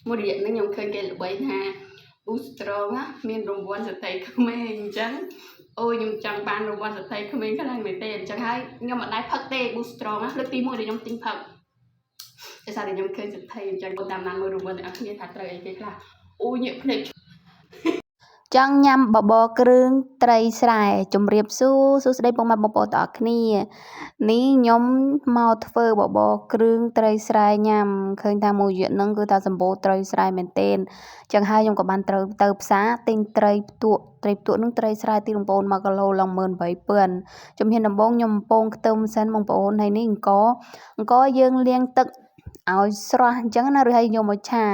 មួយរយៈហ្នឹងខ្ញុំឃើញគេល្បីថា Boostrong ណាមានរង្វាន់ស្ត្រីក្មេងអញ្ចឹងអូយខ្ញុំចង់បានរង្វាន់ស្ត្រីក្មេងខ្លាំងមែនទេអញ្ចឹងហើយខ្ញុំមិនដែលផឹកទេ Boostrong ណាលើកទី1ដែលខ្ញុំទិញផឹកដោយសារតែខ្ញុំឃើញស្ត្រីអញ្ចឹងតាមដានមើលរង្វាន់អ្នកគ្នាថាត្រូវអីគេខ្លះអូយញាក់ភ្នែក ចង់ញ៉ាំបបរគ្រឿងត្រីស្រែជំរាបសួរសួស្តីពុកម៉ែបងប្អូនទាំងអស់គ្នានេះខ្ញុំមកធ្វើបបរគ្រឿងត្រីស្រែញ៉ាំឃើញថាមួយរយៈហ្នឹងគឺថាសម្បូរត្រីស្រែមែនទែនចឹងហើយខ្ញុំក៏បានត្រូវទៅផ្សារទិញត្រីផ្ទក់ត្រីផ្ទក់នឹងត្រីស្រែទីបងប្អូន1គីឡូឡើង18000ជំហានដំបូងខ្ញុំបំពងខ្ទឹមសិនបងប្អូនហើយនេះអង្ករអង្ករយើងលាងទឹកឲ្យស្រស់អញ្ចឹងណាឬហើយយកមកឆា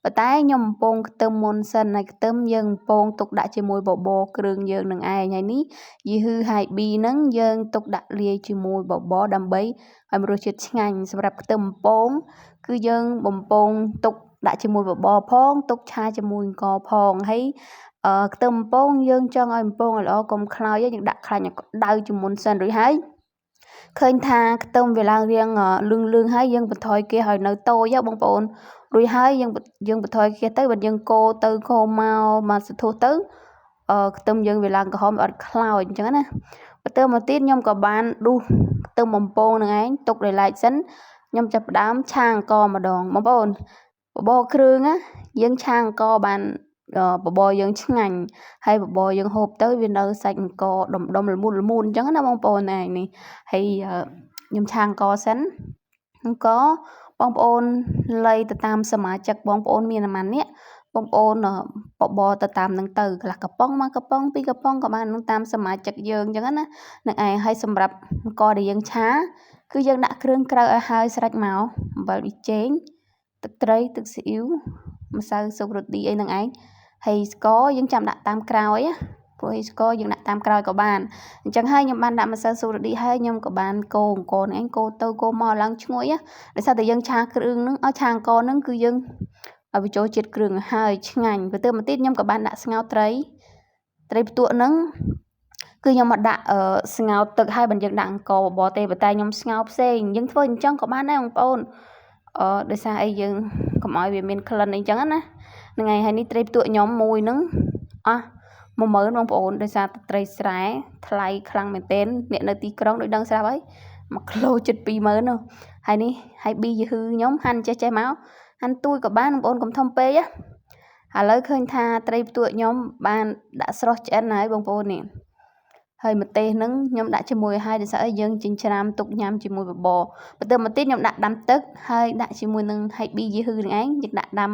ប៉ុន្តែខ្ញុំបំពងខ្ទឹមមុនសិនហើយខ្ទឹមយើងបំពងទុកដាក់ជាមួយបបរគ្រឿងយើងនឹងឯងហើយនេះយីហ៊ឺហៃប៊ីហ្នឹងយើងទុកដាក់លាយជាមួយបបរដើម្បីឲ្យមានរសជាតិឆ្ងាញ់សម្រាប់ខ្ទឹមបំពងគឺយើងបំពងទុកដាក់ជាមួយបបរផងទុកឆាជាមួយអង្ករផងហើយអឺខ្ទឹមបំពងយើងចង់ឲ្យបំពងឲ្យល្អកុំខ្លោចយើងដាក់ខ្លាញ់ឲ្យក្តៅជាមុនសិនរួចហើយឃើញថាខ្ទឹមវាឡើងរាងលឿងលឿងហើយយើងបន្ថយគេឲ្យនៅតូចហ៎បងប្អូនរួចហើយយើងយើងបន្ថយគេទៅបើយើងកូរទៅកូរមកមកសធុះទៅអឺខ្ទឹមយើងវាឡើងក្រហមអត់ខ្លោចអញ្ចឹងណាបន្ទាប់មកទៀតខ្ញុំក៏បានដួសខ្ទឹមបំពងនឹងឯងទុកដោយឡែកសិនខ្ញុំចាប់ផ្ដើមឆាអង្ករម្ដងបងប្អូនបបរគ្រឿងណាយើងឆាអង្ករបានបបរយើងឆ្ងាញ់ហើយបបរយើងហូបទៅវានៅសាច់អង្ករដុំដុំល្មូនល្មូនអញ្ចឹងណាបងប្អូនឯងនេះហើយខ្ញុំឆាអង្ករសិនអង្ករបងប្អូនលៃទៅតាមសមាជិកបងប្អូនមានប៉ុន្មាននាក់បងប្អូនបបរទៅតាមនឹងទៅខ្លះកំប៉ុងមួយកំប៉ុងពីរកំប៉ុងក៏បាននឹងតាមសមាជិកយើងអញ្ចឹងណានឹងឯងហើយសម្រាប់អង្ករដែលយើងឆាគឺយើងដាក់គ្រឿងក្រៅឲ្យហើយស្រេចមកអំបិលប៊ីចេងទឹកត្រីទឹកស៊ីអ៊ីវម្សៅស៊ុបរ៉ូឌីអីនឹងឯងហើយស្ករយើងចាំដាក់តាមក្រោយណាព្រោះអីស្ករយើងដាក់តាមក្រោយក៏បានអញ្ចឹងហើយខ្ញុំបានដាក់ម្សៅស៊ុបរ៉ូឌីហើយខ្ញុំក៏បានកូរអង្ករនឹងឯងកូរទៅកូរមកឡើងឈ្ងុយណាដោយសារតែយើងឆាគ្រឿងហ្នឹងឲ្យឆាអង្ករហ្នឹងគឺយើងឲ្យបញ្ចូលជាតិគ្រឿងហើយឆ្ងាញ់បន្ទាប់មកទៀតខ្ញុំក៏បានដាក់ស្ងោរត្រីត្រីផ្ទក់ហ្នឹងគឺខ្ញុំមកដាក់ស្ងោរទឹកហើយបើយើងដាក់អង្ករបបរទេប៉ុន្តែខ្ញុំស្ងោរផ្សេងយើងធ្វើអញ្ចឹងក៏បានដែរបងប្អូនអឺដោយសារអីយើងកុំឲ្យវាមានក្លិនអីចឹងណាហ្នឹងហើយហើយនេះត្រីផ្ទក់ខ្ញុំមួយហ្នឹងអស់10000បងប្អូនដោយសារត្រីស្រែថ្លៃខ្លាំងមែនទែនអ្នកនៅទីក្រុងដូចដឹងស្រាប់ហើយ1គីឡូជិត20000នោះហើយនេះហើយប៊ីយឺខ្ញុំហាន់ចេះចេះមកហាន់ទួយក៏បានបងប្អូនកុំធំពេកណាឥឡូវឃើញថាត្រីផ្ទក់ខ្ញុំបានដាក់ស្រស់ឆ្អិនហើយបងប្អូននេះហើយម្ទេសហ្នឹងខ្ញុំដាក់ជាមួយហើយដោយសារអីយើងចិញ្ច្រាំទុកញ៉ាំជាមួយបបរបន្ទាប់មកទៀតខ្ញុំដាក់ដាំទឹកហើយដាក់ជាមួយនឹងហៃប៊ីយីហ៊ឺនឹងឯងយើងដាក់ដាំ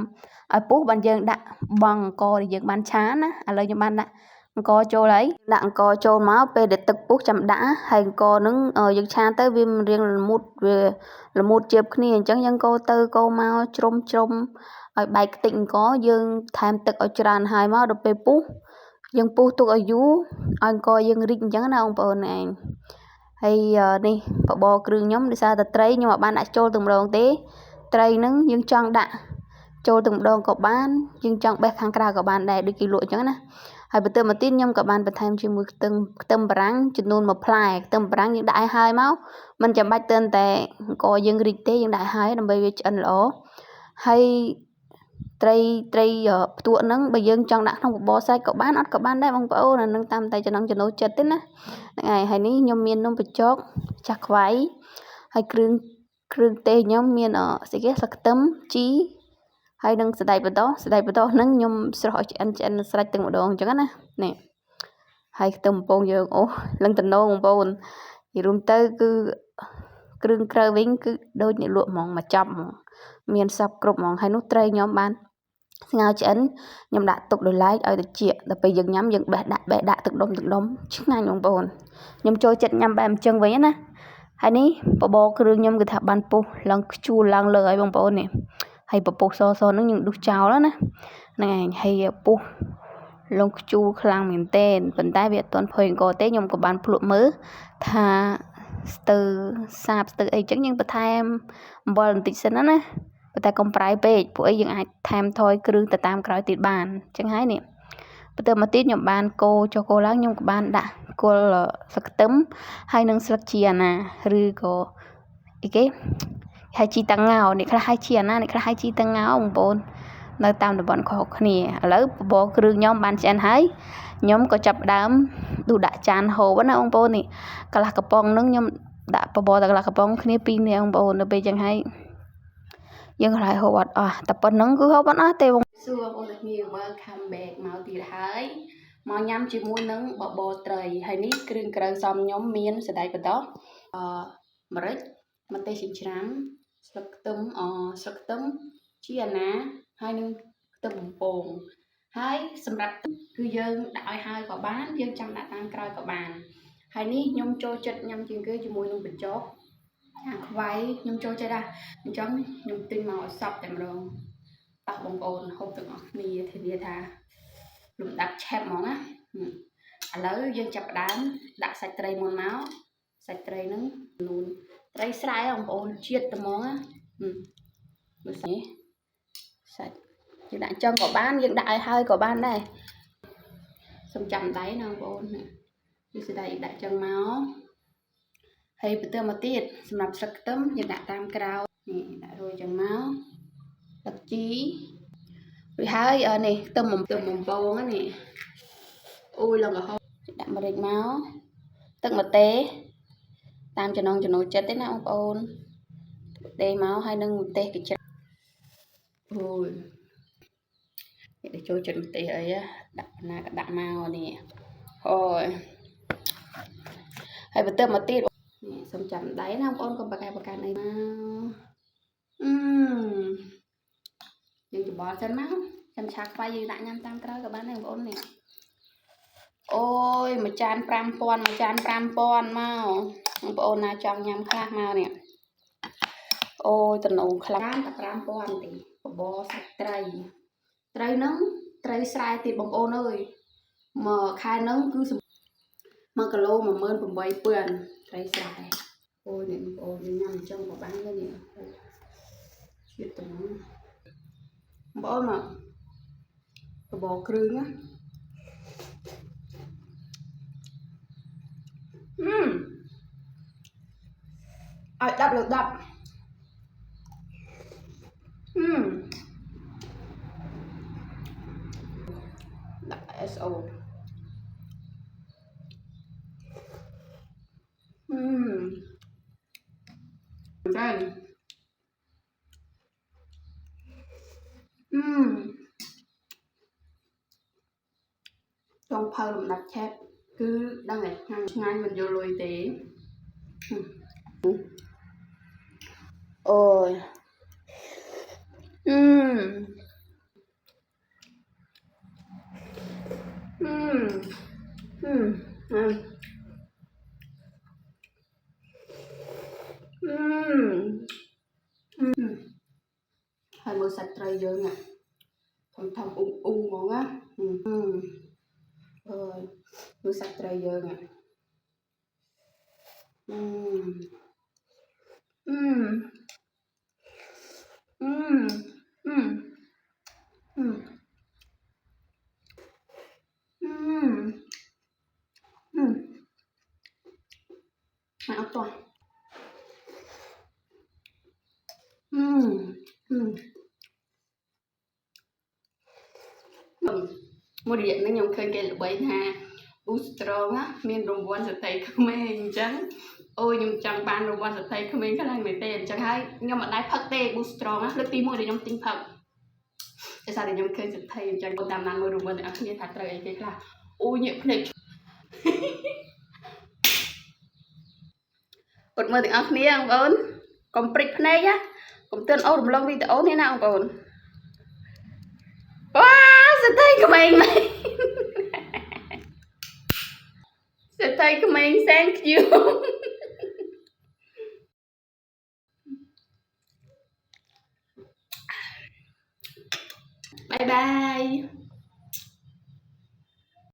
ឲ្យពុះបានយើងដាក់បង់អង្ករដែលយើងបានឆាណាឥឡូវខ្ញុំបានដាក់អង្ករចូលហើយដាក់អង្ករចូលមកពេលដែលទឹកពុះចាំដាក់ហើយអង្ករហ្នឹងយើងឆាទៅវារៀងល្មុតវាល្មុតជាបគ្នាអញ្ចឹងយើងកូរទៅកូរមកជ្រុំជ្រុំឲ្យបែកខ្ទេចអង្ករយើងថែមទឹកឲ្យច្រើនហើយមកដល់ពេលពុះយើងពុះទុកឲ្យយូរឲ្យអង្ករយើងរីកអញ្ចឹងណាបងប្អូនឯងហើយនេះបបរគ្រឿងខ្ញុំដោយសារតែត្រីខ្ញុំអត់បានដាក់ចូលទាំងម្ដងទេត្រីហ្នឹងយើងចង់ដាក់ចូលទាំងម្ដងក៏បានយើងចង់បេះខាងក្រៅក៏បានដែរដូចគេលក់អញ្ចឹងណាហើយបន្ទាប់មកទៀតខ្ញុំក៏បានបន្ថែមជាមួយខ្ទឹមខ្ទឹមបារាំងចំនួន1ផ្លែខ្ទឹមបារាំងយើងដាក់ឲ្យហើយមកមិនចាំបាច់ទើតែអង្ករយើងរីកទេយើងដាក់ឲ្យហើយដើម្បីវាឆ្អិនល្អហើយត្រីត្រីផ្ទក់ហ្នឹងបើយើងចង់ដាក់ក្នុងបបរសាច់ក៏បានអត់ក៏បានដែរបងប្អូនអានឹងតាមតែចំណង់ចំណូលចិត្តទេណាហ្នឹងហើយហើយនេះខ្ញុំមាននំបញ្ចុកចាស់ខ្វៃហើយគ្រឿងគ្រឿងទេសខ្ញុំមានស្អីគេស្លឹកខ្ទឹមជីហើយនឹងសណ្តែកបណ្ដុះសណ្តែកបណ្ដុះហ្នឹងខ្ញុំស្រស់ឲ្យឆ្អិនឆ្អិនស្រេចទាំងម្ដងអញ្ចឹងណានេះហើយខ្ទឹមបំពងយើងអូលឹងតំណងបងប្អូននិយាយរួមទៅគឺគ្រឿងក្រៅវិញគឺដូចអ្នកលក់ហ្មងមកចាប់ហ្មងមានសពគ្រប់ហ្មងហើយនោះត្រីខ្ញុំបានស្ងោរឆ្អិនខ្ញុំដាក់ទុកដោយឡែកឲ្យត្រជាក់ដល់ពេលយើងញ៉ាំយើងបេះដាក់បេះដាក់ទឹកដុំទឹកដុំឆ្ងាញ់បងប្អូនខ្ញុំចូលចិត្តញ៉ាំបែបអញ្ចឹងវិញណាហើយនេះបបរគ្រឿងខ្ញុំគឺថាបានពុះឡើងខ្ជួលឡើងលើហើយបងប្អូននេះហើយពពុះសសហ្នឹងយើងដុសចោលណាហ្នឹងឯងហើយពុះលងខ្ជួលខ្លាំងមែនទែនប៉ុន្តែវាអត់ទាន់ផុយអង្ករទេខ្ញុំក៏បានភ្លក់មើលថាស្ទើសាបស្ទើអីចឹងយើងបន្ថែមអំបិលបន្តិចសិនណាណាប៉ុន្តែកុំប្រៃពេកព្រោះអីយើងអាចថែមថយគ្រឿងទៅតាមក្រោយទៀតបានអញ្ចឹងហើយនេះបន្ទាប់មកទៀតខ្ញុំបានកូរចុះកូរឡើងខ្ញុំក៏បានដាក់គល់ស្លឹកខ្ទឹមហើយនិងស្លឹកជីអាណាឬក៏អីគេហៅជីតាង៉ោអ្នកខ្លះហៅជីអាណាអ្នកខ្លះហៅជីតាង៉ោបងប្អូន នៅតាមតំបន់ខុសៗគ្នាឥឡូវបបរគ្រឿងខ្ញុំបានឆ្អិនហើយខ្ញុំក៏ចាប់ផ្ដើមដួសដាក់ចានហូបណាបងប្អូននេះកន្លះកំប៉ុងហ្នឹងខ្ញុំដាក់បបរតែកន្លះកំប៉ុងគ្នាពីរនាក់បងប្អូននៅពេលចឹងហើយយើងខ្លាចហូបអត់អស់តែប៉ុណ្្នឹងគឺហូបអត់អស់ទេបង សួរបងប្អូនទាំងគ្នា welcome back មកទៀតហើយមកញ៉ាំជាមួយនឹងបបរត្រីហើយនេះគ្រឿងក្រៅសំខ្ញុំមានសណ្តែកបណ្ដោះអឺម្រេចម្ទេសចិញ្ច្រាំស្លឹកខ្ទឹមអស្លឹកខ្ទឹមជាអាណាហើយនឹងខ្ទឹមបំពងហើយសម្រាប់ទឹកគឺយើងដាក់ឲ្យហើយក៏បានយើងចាំដាក់តាមក្រោយក៏បានហើយនេះខ្ញុំចូលចិត្តញ៉ាំជាងគេជាមួយនឹងបញ្ចុកខាងខ្វៃខ្ញុំចូលចិត្តណាស់អញ្ចឹងខ្ញុំទិញមកឲ្យសព្វតែម្ដង តោះបងប្អូនហូបទាំងអស់គ្នាធានាថាលំដាប់ឆេបហ្មងណាឥឡូវយើងចាប់ផ្ដើមដាក់សាច់ត្រីមុនមកសាច់ត្រីហ្នឹងនួនត្រីស្រែបងប្អូនជាតិត្មងណាមើលនេះសាច់យើងដាក់ចឹងក៏បានយើងដាក់ឲ្យហើយក៏បានដែរសូមចាំដៃណាបងប្អូននេះស្ដៃដាក់ចឹងមកហើយបន្ទាប់មកទៀតសម្រាប់ស្លឹកខ្ទឹមយើងដាក់តាមក្រោយនេះដាក់រួយចឹងមកទឹកជីរួចហើយនេះខ្ទឹមបំពងនេះអូយឡងក្រហមដាក់ម្រេចមកទឹកម្ទេសតាមចំណងចំណូលចិត្តទេណាបងប្អូនម្ទេសមកហើយនឹងម្ទេសកញ្ច្រាអូយនេះចូលចិត្តម្ទេសអីដាក់ណាក៏ដាក់មកនេះអូយហើយបន្ទាប់មកទៀតនេះសូមចាំដៃណាបងប្អូនកុំប្រកែប្រកាន់អីមកអឺយើងច្បល់សិនមកចាំឆាខ្វៃយើងដាក់ញ៉ាំតាមក្រោយក៏បានដែរបងប្អូននេះអូយមួយចាន5000មួយចាន5000មកបងប្អូនណាចង់ញ៉ាំខ្លះមកនេះអូយតំណងខ្លាំងតែ5000ទេបបរសាច់ត្រីត្រីហ្នឹងត្រីស្រែទៀតបងប្អូនអើយមួយខែហ្នឹងគឺ1គីឡូ18000ត្រីស្រែអូយនេះបងប្អូនញ៉ាំអញ្ចឹងក៏បានដែរនេះជាតិតំណងបងប្អូនមកបបរគ្រឿងណាអឺឲ្យ10លើ10អឺដាក់ SO អឺចា៎អឺចង់ផៅលំដាប់ឆេបគឺដឹងតែឆ្ងាញ់ឆ្ងាញ់មិនយកលុយទេអូយអឺអឺអឺអឺអឺហើយមើលសាច់ត្រីយើងធំធំអ៊ុងអ៊ុងហ្មងណាអឺអើយមើលសាច់ត្រីយើងអឺអឺអឺអឺអឺអឺអឺមកអត់តោះអឺអឺមួយរយៈហ្នឹងខ្ញុំឃើញគេល្បីថា Boostrong ណាមានរង្វាន់ស្ត្រីក្មេងអញ្ចឹងអូយខ្ញុំចង់បានរង្វាន់ស្ត្រីក្មេងខ្លាំងមែនទេអញ្ចឹងហើយខ្ញុំមិនដែលផឹកទេ Boostrong ណាលើកទី1ដែលខ្ញុំទិញផឹកដោយសារតែខ្ញុំឃើញស្ត្រីអញ្ចឹងតាមដានមើលរង្វាន់ទាំងអស់គ្នាថាត្រូវអីគេខ្លះអូយញាក់ភ្នែកអត់មើលទាំងអស់គ្នាបងប្អូនកុំព្រិចភ្នែកណាកុំទឿនអូសរំលងវីដេអូនេះណាបងប្អូនវ៉ាស្ត្រីក្មេងមែនស្ត្រីក្មេង thank you. Bye bye.